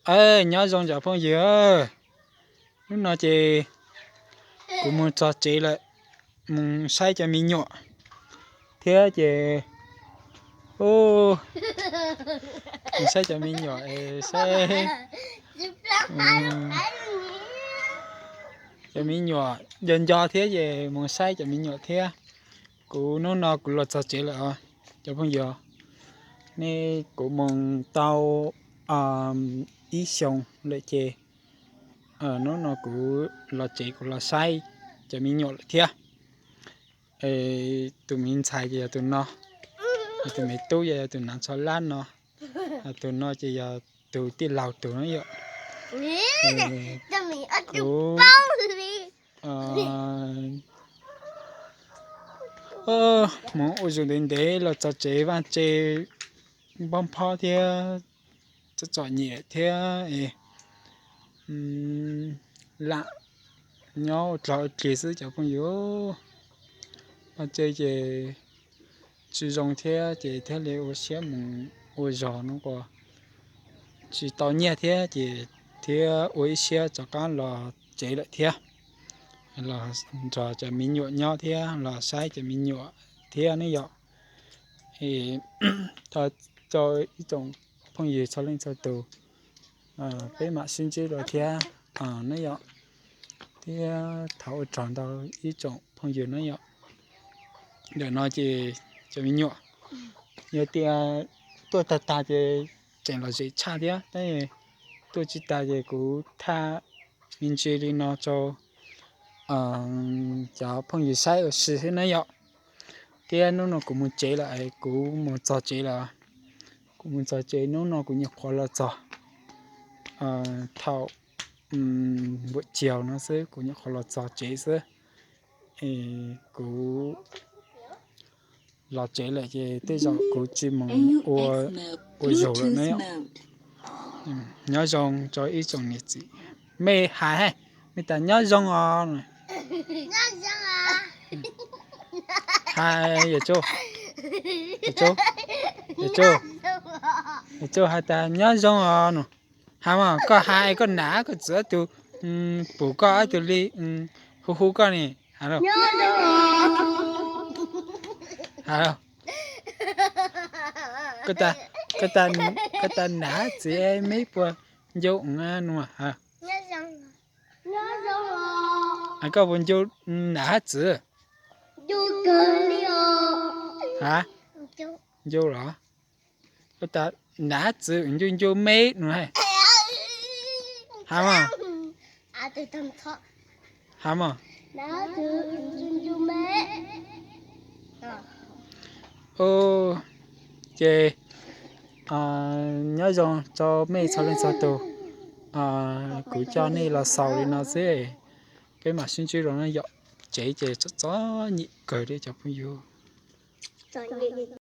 Nyob zoo cov phooj ywg, hnub no ces kuv mus txog tsev lawm, mus saib cov me nyuam thiab ces, mus saib cov me nyuam es saib cov me nyuam nco nco thiab ces mus saib cov me nyuam thiab. Kuv hnub no kuv los txog tsev lawm os cov phooj ywg. Nej, kuv mus tau ib xyoos lawm ces hnub no kuv los tsev kuv los saib cov me nyuam lawm thiab. Tus me ntxhais ces yog tus no, tus me tub ces yog tus hnav tsho lab no, tus no ces yog tus tij laug tus no yom. Kuv mus ua zaum ntev ntev los txog tsev vaj tse npog nphob thiab txom txom nyem thiab lam nyob ua dlog ua dlig xwb cov phooj ywg. Vaj tse ces tsis zoo thiab ces thiaj li ua siab mus ua zog no uas tsis tau nyiaj thiab ces thiab ua ib siab rov qab los tsev lawm thiab, los nrog cov me nyuam nyob thiab los saib cov me nyuam thiab ne yom. Thov rau ib tsoom phooj ywg txhua leej txhua tus, peb mam sib ntsib dua thiab ne yom. Thiab thov ua tsaug ntau ib tsoom phooj ywg ne yom. Ntawm no ces cov me nyuam, yog tias tuaj tag tag ces tseem lom zem tshaj thiab, tab tuaj tsis tag ces kuv thaj me ntsis li no rau cov phooj ywg saib ua si xwb na yom. Thiab hnub no kuv mus tsev lawm, kuv mus txog tsev lawm. Kuv mus txog tsev, hnub no kuv nyuam qhuav los txog thaum npuam ciaus no xwb, kuv nyuam qhuav los txog tsev xwb. Kuv los tsev lawm ces tej zaum kuv tsis mus ua, ua zaug lawm na yom. Nyob zoo rau ib tsoom niam txiv, mej hais, mej tas nyob zoo os. Hais, Yawm Tsuj, Yawm Tsuj, Yawm Tsuj hais tas nyob zoo os no. Hais mas, koj hais koj nam koj txiv ob tug pum koj ob tug li hu hu koj ne. Hais, koj tas nam txiv meb puas ncu no. Koj puas ncu nam txiv? A, ncu los? Koj tas nam txiv ncu ncu meb no. Hais mas, hais mas. Ces nyob zoo rau mej txhua leej txhua tus. Kuv coj nej los xaus li no xwb, peb mam sib ntsib dua na yom. Tsev ces txom txom nyem kawg li cov phooj ywg.